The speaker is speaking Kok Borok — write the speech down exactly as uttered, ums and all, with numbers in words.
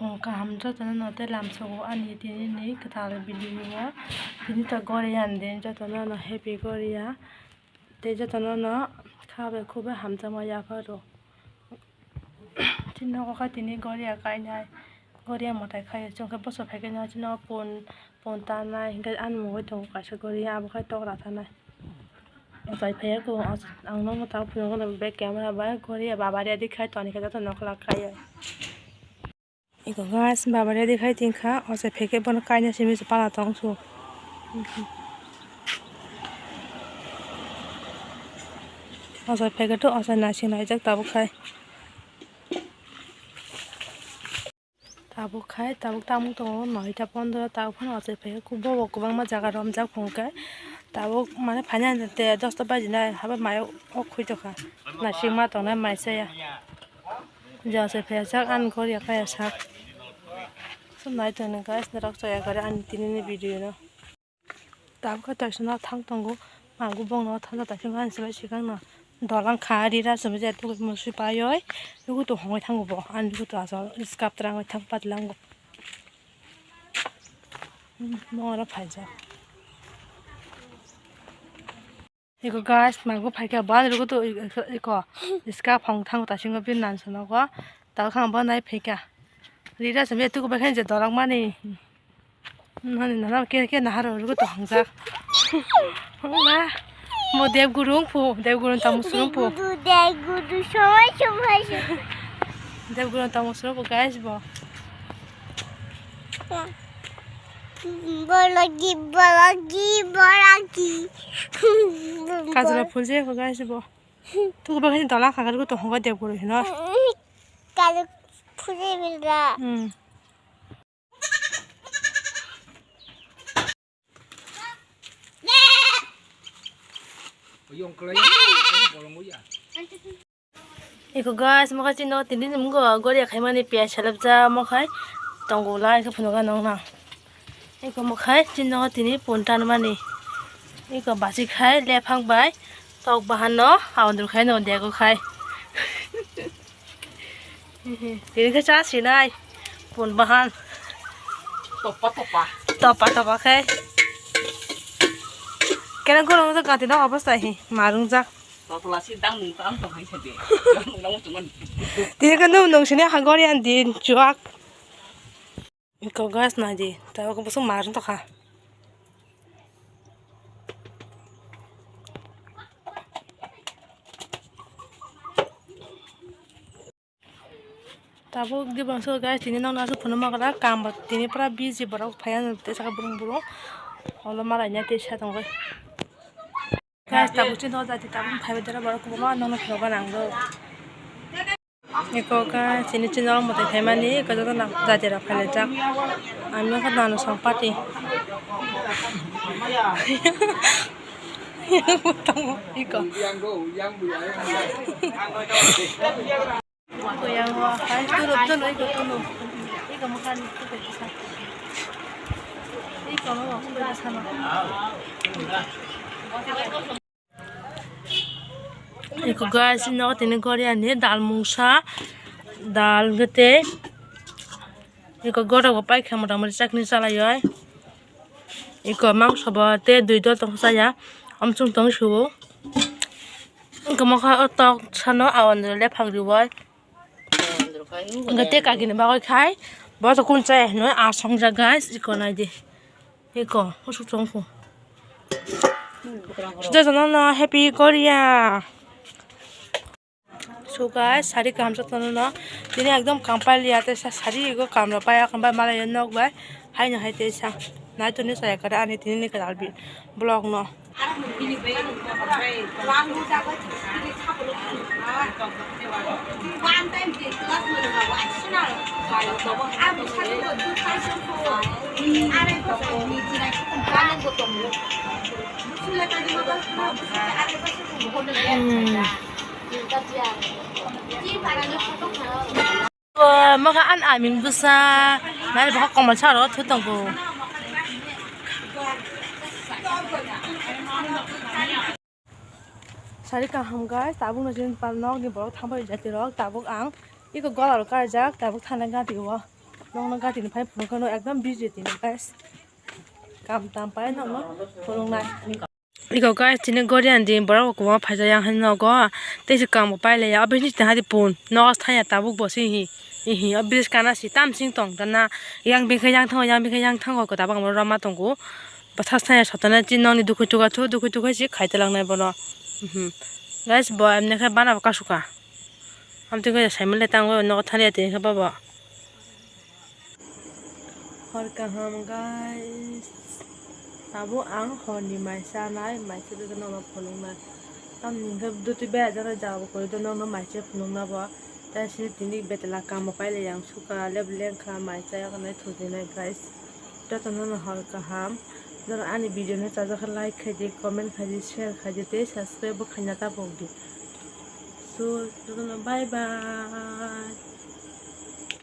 Kaham jotono no tei lamsogo ani tini ni kwtal video o. Tini to Goria ni din, jotono no happy Goria. Tei jotono no kha bai khub bai hamjakma yapharo. Chini nogo khe tini Goria kainai, Goria mwtai khaio. Chwng khe bwswk phaikhe no chini nogo pun, pun tanai, hinkhe ani mungwi tongo kaisa Goria, abo khe tokra tanai. Ochai phaiya khe ang nokno tabuk phunukgo back camera bai Goria baba ready khai toni khe joto nokla khaio. Eko guys, baba ready khai tingkha, ochai phaikhe bono kaina simi se pala tongsu. Ochai phaikhe to ochai naising naijak tabuk khai. Tabuk khai, tabuk tamung tongo noita pondro, tabuk phano ochai phaikhe bobo kwbangma jaga romjak phunukhe. Tabuk mane phainai te dosta bajinai, habo mayo ok khuitokha. Naisingma tongnai mai chaya. Jose phaiya sak, ani Goria kaya sak. Sum nai tongni guys, norok chaya kare ani tini ni video no. Tabuk khe taisano thang tongo, magu bongno thangsa taisano ani silai swkang no. Dolang kha rira sumui je tugui musi paioi, nugu to hongoi thango bo, ani nugu to asol skap twrangoi thang patlango. Hmm, mongoro phaijak. Eko guys, magu phaikha, bo ani rugo to eko, eko, iska phong thango tasingo bini nan sonogo, tao khang bo nai phaikha. Rira simi tuku bai khe je dorok mani. Nani nana ke, ke naharo rugo to hangjak. Ma, mo Debguru wngphu, Debguru tamo surungphu. Debguru, Debguru, somai, somai, somai. Debguru tamo surungphu guys bo. Bologi, bologi, bologi. Kajra phulje ko guys bo. Tuku bagani dola khagar ko to honga Debguru hino. Kajra phulje bilda. Hmm. Eko guys, mokhai chini nogo tini ni mungko Goria khaimani piyaj salapjak mokhai tongo la, eko phunugo nongna. Eko mokhai chini nogo tini pun tanmani. Eko basi khai lephang bai tok bahan no aondru khai no dego khai. Tini khe cha sinai pun bahan. Topa topa. Topa topa khai. Kena gurung jak gati no obostai hi marung jak. Totla si dang nung tang tong hai sadi. Nung nung tungan. Dia kan nung nung sini hagor yang di cuak. Eko guys nai di, tao ko busuk marung tokha. Tabuk di bangso guys tini nokno asuk phunukma kwrak kam bo tini pura busy borok phaiya tei saka burung burung olo malaina tei sa tongo. Guys tabuk chini o jati tabuk phaibai dara borok kwbangma nokno phunukma nangdo. Eko guys chini chini o mwtai phaimani eko joto jati rok phailaijak. Ang nokha nano song party. Eko. Yang go, yang bu, yang bu. Yang go, hai, tunu, tunu, iko tunu. Iko mukha ni, iko mukha. Iko mukha ni, iko mukha. Iko guys, ino tini Goria ni dal mungsa, dal gete. Iko gora go pai khe mota moti chakni chalai oi. Iko mangso bo te dui dol tong chaya. Amchung tong subo. Iko mokha o tok sano awan le phang riwoi. Iko te kaki ni bagoi khai. Bo to kun chaya hino asong ja guys. Iko nai di. Iko usuk chong kho. Sida jono no happy Goria. So guys, sari kaham jotono no. Tini ekdom kampal ya te sa sari ego kamra paya kampai malai nok bai. Hai no hai te sa. Nai tuni saya kare ani tini ni kadal bi vlog no. Hmm. Mokha an aming bwsa nai bokha komal sa ro thu tongo. Sari kaham guys, tabuk no jin pal nok ni borok thang bai jati rok, tabuk ang iko gola rok karjak, tabuk thana gati o. Nokno gati ni phai phunukha no ekdom busy tini guys. Kam tam pai nokno phunuknai. Iko guys, tini gorian din borok kwbangma phaijak yang hai nogo. Tei se kam bo pailaiya. Obviously tini hadi pun. Nogo thaya tabuk bo se hi. Hi hi, o bridge kana si tam sing tong tana. Yang bikhe yang thango, yang bikhe yang thango ko tabuk amo roma tongo. Bwthak thaya sotana chin nokni dukhu chuka thu, dukhu chuka si khai talangnai bono. Mhm. Guys, bo emne khe bana bo kasuka. Amtwi khe saimale tango nogo thani ati khe bobo. Hor kaham guys. Tabuk ang horni mai chanai, mai chajagwi nono phunuknai. Tamni hwnkhe dutwi bai ajana jaga bo kwrwi do, nokno mai se phunukna bo. Tei sini tini betala kamo pailai ang suka lep lengkha mai chaya kanai thujinai guys. Jotono no hor kaham. Jora ani video no chajak khe like khaidi, comment khaidi, share khaidi tei subscribe bo khaina ta pokdi. So, jotono bye bye.